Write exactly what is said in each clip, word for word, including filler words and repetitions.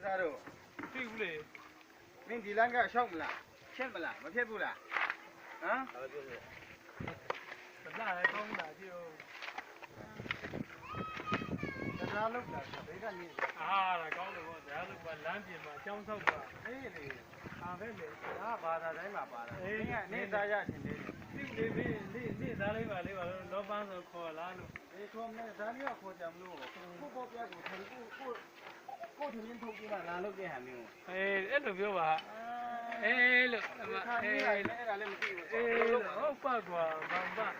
Sa ru. သိဘူးလေ။ မင်းဒီလမ်းကလျှောက်မလား။ ဖြတ်မလား။ မဖြတ်ဘူးလား။ ဟမ်။ ဘယ်လိုလဲ။ ဘယ်လောက်လဲကောင်းတာကြည့်ဦး။ တရားလုပ်တာဆိုဘယ်ကနေလဲ။ အာ ဒါကောင်းတယ်ပေါ့။ တရားလုပ်ပါ။ လမ်းပြင်မှာကျောင်းဆောက်ပါ။ အေးလေ။ အားပဲလေ။ ဒါဘာသာတိုင်းမှာပါတာ။ အေး။ မင်းကနေ့စားရချင်သေးတယ်။ သိဘူးလေ။ မင်းနေ့ နေ့စားလေးပါလေးပါလို့ လောပန်းဆိုခေါ်လားလို့။ အေး ခေါ်မယ်။ ဒါမျိုးကခေါ်ကြမလို့။ ကိုယ့်ပေါက်ပြားကိုယ်ထိုင်၊ ကိုယ့် ကိုယ့် ကိုယ့်ထမင်းထုတ်ပြီးမှလာလုပ်တဲ့ဟာမျိုး။ အေး အဲ့လိုပြောပါ။ အဲ။ အဲ့လို။ အဲ။ အဲ့ဒါလည်းမသိဘူး။ အဲ့ဒါလည်းမသိဘူး။ အေးလို့။ ဟုတ်ပါကွာ။ ဘာမှ။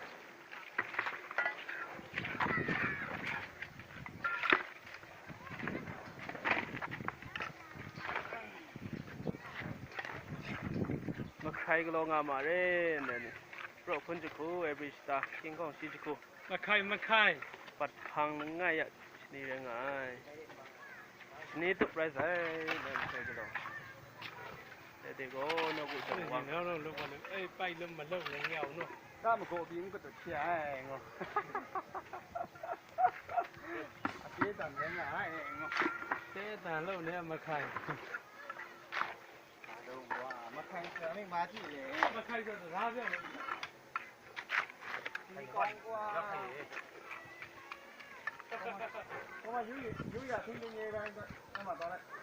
မခိုင်ကလောင်ငါမရဲနဲ့။ ပရော့ခွန်းတစ်ခု၊ အဲဘရီစတာ ခင်းခေါင်ရှိတစ်ခု။ မခိုင်၊ မခိုင်။ ပတ်ဖาง ငှက်ရ ချနေရဲငါ။ ချနေတုပ်ပြဲဆိုင်နဲ့ မခိုင်ကလောင်။ တဲ့တဲ့ကောနော်ကိုကျွန်တော်က။ နော်နော်လုံးဝလည်းအဲ့ပိုက်လုံးမလုံးလည်းမရအောင်နော်။ တမကောပြီးဦးကတဖြစ်အဲငေါ်။ အသေးတန်နေငါအဲငေါ်။ တဲတန်လုံးနဲ့မခိုင်။ ဘာလို့ကွာ။ မခိုင်ဆရာမင်းမကြည့်လေ။ မခိုင်ဆိုစကားပြောနေ။ ဒီကောင်းကွာ။ ဟိုမှာရိုးရရိုးရချင်းချင်းရေးတိုင်းအဲ့မှာသွားလိုက်။